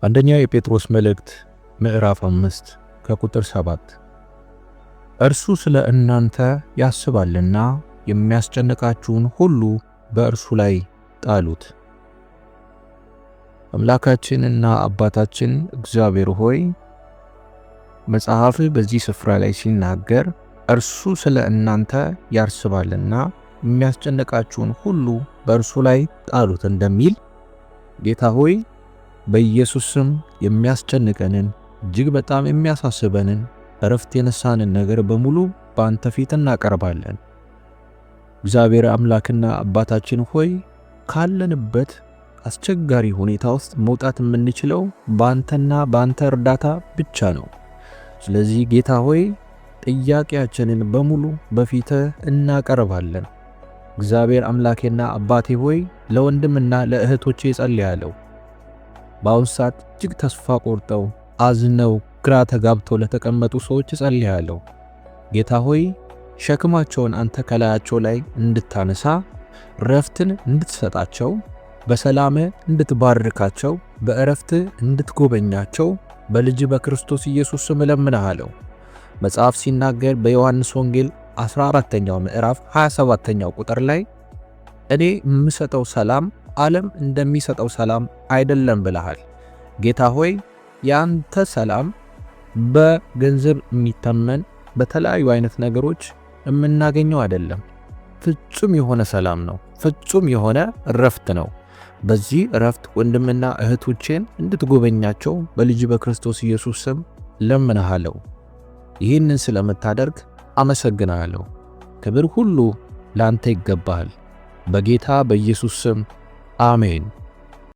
አንደኛ የጴጥሮስ መልእክት ምዕራፍ 5 ከቁጥር 7። እርሱ ስለ እናንተ ያስባልና የሚያስጨንቃችሁን ሁሉ በእርሱ ላይ ጣሉት። አምላካችንና አባታችን እግዚአብሔር ሆይ፣ መጽሐፍህ በዚህ ስፍራ ላይ ሲናገር እርሱ ስለ እናንተ ያስባልና የሚያስጨንቃችሁን ሁሉ በእርሱ ላይ ጣሉት እንደሚል፣ ጌታ ሆይ፣ በኢየሱስ ስም የሚያስጨንቀንን፣ እጅግ በጣም የሚያሳስበንን፣ እረፍት የነሳንን ነገር በሙሉ በአንተ ፊት እናቀርባለን። እግዚአብሔር አምላክና አባታችን ሆይ፣ ካለንበት አስቸጋሪ ሁኔታ ውስጥ መውጣት የምንችለው በአንተና በአንተ እርዳታ ብቻ ነው። ስለዚህ ጌታ ሆይ፣ ጥያቄያችንን በሙሉ በፊትህ እናቀርባለን። እግዚአብሔር አምላኬና አባቴ ሆይ፣ ለወንድምና ለእህቶቼ እጸልያለሁ። በአሁን ሰዓት እጅግ ተስፋ ቆርጠው፣ አዝነው፣ ግራ ተጋብተው ለተቀመጡ ሰዎች እጸልያለሁ። ጌታ ሆይ፣ ሸክማቸውን አንተ ከላያቸው ላይ እንድታነሳ፣ ረፍትን እንድትሰጣቸው፣ በሰላም እንድትባርካቸው፣ በእረፍት እንድትጎበኛቸው በልጅህ በክርስቶስ ኢየሱስ ስም እለምንሃለሁ። መጽሐፍ ሲናገር በዮሐንስ ወንጌል 14ኛው ምዕራፍ 27ኛው ቁጥር ላይ እኔ የምሰጠው ሰላም ዓለም እንደሚሰጠው ሰላም አይደለም ብለሃል። ጌታ ሆይ፣ የአንተ ሰላም በገንዘብ የሚተመን፣ በተለያዩ አይነት ነገሮች የምናገኘው አይደለም። ፍጹም የሆነ ሰላም ነው። ፍጹም የሆነ እረፍት ነው። በዚህ እረፍት ወንድምና እህቶቼን እንድትጎበኛቸው በልጅህ በክርስቶስ ኢየሱስ ስም ለምንሃለሁ። ይህንን ስለምታደርግ አመሰግናለሁ። ክብር ሁሉ ላንተ ይገባሃል። በጌታ በኢየሱስ ስም አሜን።